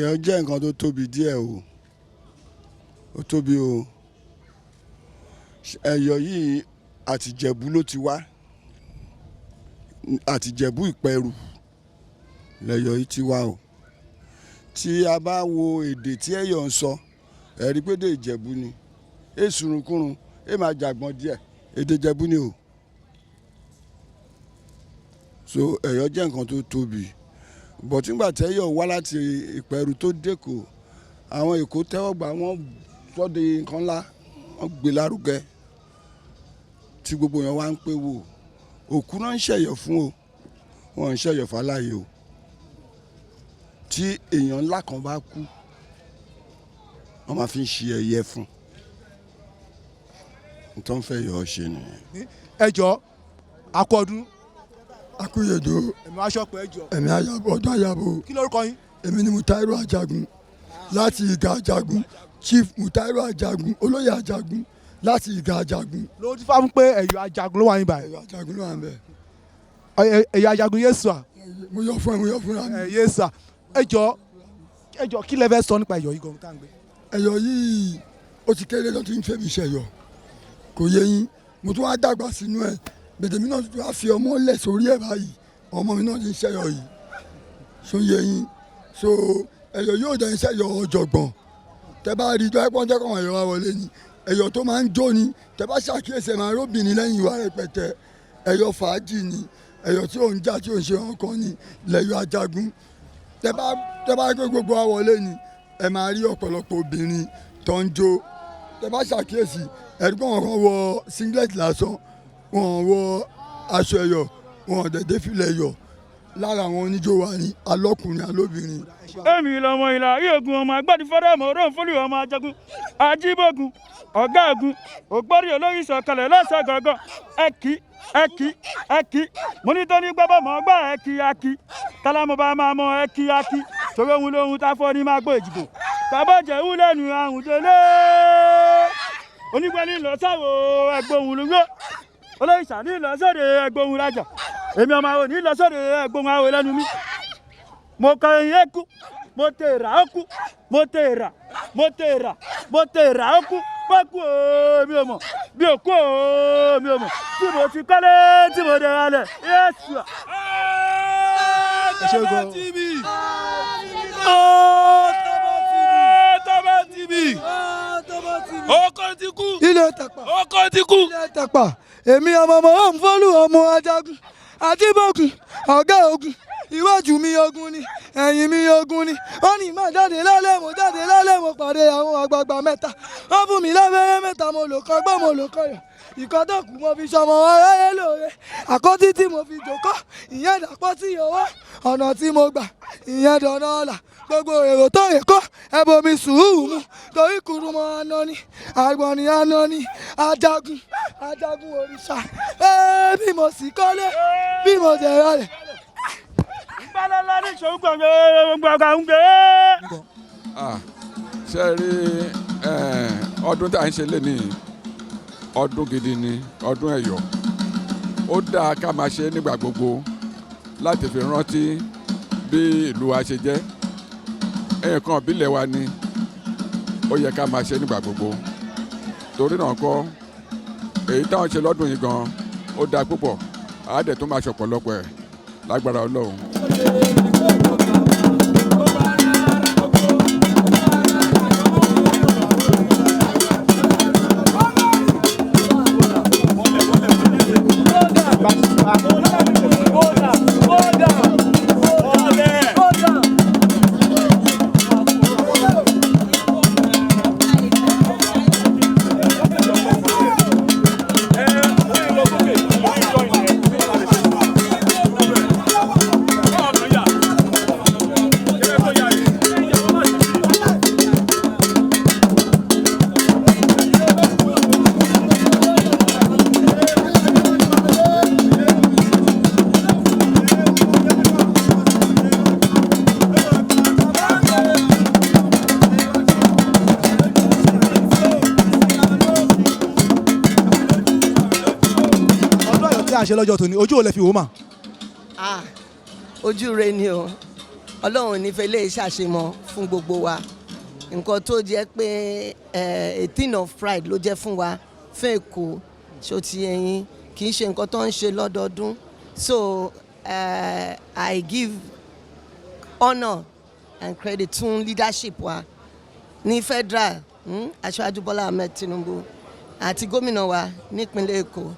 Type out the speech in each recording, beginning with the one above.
Ẹ̀yọ̀ jẹ́ nǹkan tó tóbi díẹ̀ o, ó tóbi o. Ẹ̀yọ̀ yìí àtìjẹ̀bú ló ti wá, àtìjẹ̀bú Ìpẹ́rù lẹ̀yọ̀ yìí ti wá o. Tí a bá wo èdè tí Ẹ̀yọ̀ ń sọ, ẹ rí pé èdè Ìjẹ̀bú ni, é surunkúrun, é máa jàgbọ́n díẹ̀, èdè Ìjẹ̀bú ni o. So Ẹ̀yọ̀ jẹ́ nǹkan tó tóbi, but nígbà tí Ẹ̀yọ̀ wá láti Ìpẹ́rù tó dÉkòó, àwọn Èkó tẹ́wọ́ gbà, wọ́n sọ di nǹkan ńlá, wọ́n gbé lárugẹ tí gbogbo èèyàn wá ń pé wò. Òkú náà ń ṣẹ̀yọ̀ fún o, wọ́n ń ṣẹ̀yọ̀ fáláyé o. Tí èèyàn ńlá kan bá kú, wọ́n máa fi ń ṣe ẹ̀yẹ fún un. Tó ń fẹ́ yọ̀ ọ́ ṣe nìyẹn. Ẹ jọ, akọ ọdún. Akúyèdò. Ẹ̀mí aṣọ pé ẹ jọ. Ẹ̀mí ayabo, ọdún ayabo. Kí lórúkọ yín? Èmi ni Mutairu Ajagun láti Ìgà Ajagun, Chief Mutairu Ajagun, olóyè Ajagun láti Ìgà Ajagun. Ló ti fáwọn pé Ẹ̀yọ̀ Ajagun ló wà yín báyìí. Ẹ̀yọ̀ Ajagun ló wà ń bẹ̀. Ẹ̀yọ̀ Ajagun, Yéṣu à. Mo yọ fún ẹ, mo yọ fúnra mi. Ẹ Yéṣu à. Ẹ jọ, ẹ jọ, kí lẹ fẹ́ sọ nípa Ẹ̀yọ̀ yìí gan tá à ń gbé? Ẹ̀yọ̀ yìí, ó ti kéré tó ti ń fẹ́ mi ṣẹ̀yọ̀, kò yé yín? Mo tún wá dàgbà sínú ẹ̀ bẹ̀tẹ̀, mi náà tún wá fi ọmọ lẹ̀ sórí ẹ̀ báyìí, ọmọ mi náà ti ń ṣẹ̀yọ̀ yìí, so yé yín? So Ẹ̀yọ̀ yóò dẹ̀ ń ṣẹ̀yọ̀ ọ̀jọ̀gbọ̀n. Tẹ bá rí tó ẹ̀pọ́n jẹ́ kọ́ ẹ̀yọ̀ wa wọlé ni, ẹ̀yọ̀ tó máa ń jó ni. Tẹ bá ṣàkíyèsí, ẹ̀ máa róbìnrin lẹ́yìn ìwà rẹpẹtẹ. Ẹ̀yọ̀ fàájì ni, ẹ̀yọ̀ tí ò ń jà, tí ò ń ṣe ọkàn ni lẹ̀yọ̀ Ajagun. Tẹ bá gbé gbogbo wa wọlé ni, ẹ máa rí ọ̀pọ̀lọpọ̀ obìnrin tó ń jó. Tẹ bá ṣàkíyèsí, ẹ̀rí pé wọn kàn wọ singlet lásán, wọn wọ aṣọ ẹ̀yọ̀, wọn dẹ̀dẹ̀ filẹ̀ ẹ̀yọ̀. Lára àwọn oníjó wa ni alọ́kùnrin, alóbìnrin. Èmi lọmọ ìlà rí ogun, ọmọ agbádìfọ́dọ̀, ọmọ ọdún fúlù, ọmọ ajagun ajíbógun, ọ̀gá ogun ògbórí olórí sọ̀kalẹ̀ lọ́sàn gangan. Ẹ̀kí ẹ̀kí ẹ̀kí, mo ní tó ní gbọ́bọ̀ mọ́ gbọ́ ẹ̀kí akí tálámù bá máa mọ ẹ̀kí akí, torí ohun lóhun tá fọ́ ní máa gbọ́ èjìgbò tàbọ̀jẹ̀ wú lẹ́nu àrùn délé onígbẹ́ni lọ sáwọ́ ẹgbóhun lóyún olóyìnṣà ní lọ sóde ẹgbóhun lájà. Èmi ọmọ àwọn òní lọ sóde ẹgbóhun àwọn lẹ́nu mi. Mo kọ eyín kú, mo tẹ ìrà ó kú, mo tẹ ìrà, mo tẹ ìrà, mo tẹ ìrà ó kú. Bó kú o, mi ò mọ̀, bí ò kú o, mi ò mọ̀, tí mo ti kọ́lé, tí mo dẹ̀ alẹ̀ Yéṣu. Ẹ ṣe gan. TV. Tọ́ba TV. Ọkọ ti kú. Ilé tàpá. Ọkọ ti kú. Ilé tàpá. Èmi ọmọ ọmọ òǹfọ́lù, ọmọ ajagun ajíbọ̀gùn, ọ̀gá ogun. Iwájú mi ogun ni, ẹ̀yìn mi ogun ni. Wọ́n ní má jáde lálẹ́, mo jáde lálẹ́, mo pàdé àwọn àgbààgbà mẹ́ta. Wọ́n fún mi lábẹ́rẹ́ mẹ́ta, mo lò kọ́ gbọ́, mo lò kọyọ̀, ìkan tó kù mo fi sọmọ aráyé lóore. Àkọ́tí tí mo fi jòkó, ìyẹn dàpọ̀ sí owó. Ọ̀nà tí mo gbà, ìyẹn dọ̀nà ọ̀la. Gbogbo èrò tó yẹ kó ẹ bomi sùúrù mu, torí kùrù mọ́ aná ni, àgbọ̀n ni aná ni, ajagun ajagun òrìṣà. Ẹ bí mo sì kọ́lé, bí mo jẹ̀ rálẹ̀. Gbọ́dọ̀ ní ìṣòwò gbọ̀ngàn ń gbé. Ah, ṣe rí ọdún tá à ń ṣe lénìí, ọdún gidi ni ọdún Ẹ̀yọ̀. Ó dáa ká máa ṣe nígbà gbogbo láti fi rántí bí ìlú wa ṣe jẹ́. Nǹkan ìbílẹ̀ wa ni, ó yẹ ká máa ṣe nígbà gbogbo. Torí náà kọ́, èyí táwọn ṣe lọ́dún yìí gan, ó dáa púpọ̀. Àádẹ́ tó máa ṣọ̀pọ̀lọpọ̀ ẹ̀ lágbára Ọlọ́run. Ọdún Ẹ̀yọ̀ tí a ṣe lọ́jọ́ tòní, ojú ò lè fi wò mà? Ah, ojú re ni o. Ọlọ́run ò ní fẹ́ lè ṣàṣemọ fún gbogbo wa. Nǹkan tó jẹ́ pé a thing of pride ló jẹ́ fún wa, fún Èkó, ṣó ti yé yín? Kì í ṣe nǹkan tó ń ṣe lọ́dọọdún. So I give honour and credit tún leadership wa ní federal, Aṣíwájú Bọ́lá Ahmed Tinubu, àti gómìnà wa nípínlẹ̀ Èkó,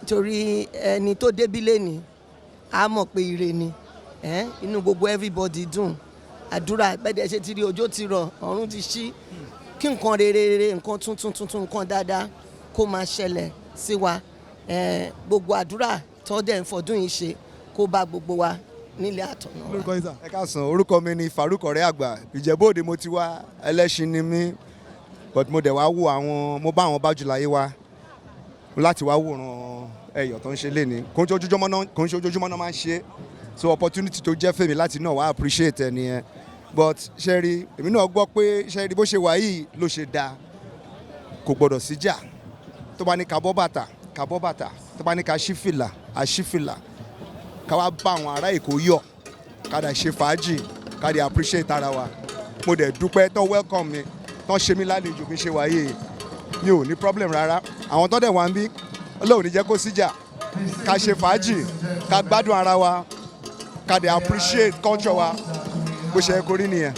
torí ẹni tó débí lẹ́ni á mọ̀ pé ire ni. Inú gbogbo everybody dùn. Àdúrà bẹ́ẹ̀ ṣe ti rí, ọjọ́ ti rọ̀, ọ̀run ti ṣí, kí nǹkan rere rere, nǹkan tuntun tuntun, nǹkan dáadáa kó máa ṣẹlẹ̀ sí wa. Gbogbo àdúrà tó dẹ̀ ń fọdún yìí ṣe, kó bá gbogbo wa nílé àtọ̀nà wa. Lórúkọ yín, sir? Ẹ káàsán. Orúkọ mi ni Farouk Ọ̀rẹ́ Àgbà. Ìjẹ̀bú Òde mo ti wá. Ẹlẹ́ṣin ni mí, but mo dẹ̀ wá wo àwọn, mo bá àwọn Bájúláyé wá láti wá wòran ẹ̀yọ̀ tó ń ṣe léni. Kò ń ṣe ojoojúmọ́ náà máa ń ṣe, so opportunity tó jẹ́ fèmí láti náà wá appreciate ẹ nìyẹn. But ṣe rí, èmi náà gbọ́ pé, ṣe rí, bó ṣe wà yìí ló ṣe dáa. Kò gbọ́dọ̀ síjà. Tó bá ní ká bọ́ bàtà, ká bọ́ bàtà. Tó bá ní ká ṣí fìlà, á ṣí fìlà. Ká wá bá àwọn ará Èkó yọ̀, ká dẹ̀ ṣe fàájì, ká dẹ̀ appreciate ara wa. Mo dẹ̀ dúpẹ́ tó welcome mi, tó ṣe mí lálejò. Bí ṣe wáyé, mi ò ní problem rárá. Àwọn tó dẹ̀ wá ń bí, Ọlọ́run ní jẹ́ kó síjà. Ká ṣe fàájì, ká gbádùn ara wa, ká dẹ̀ appreciate culture wa. Bó ṣe yẹ kó rí nìyẹn.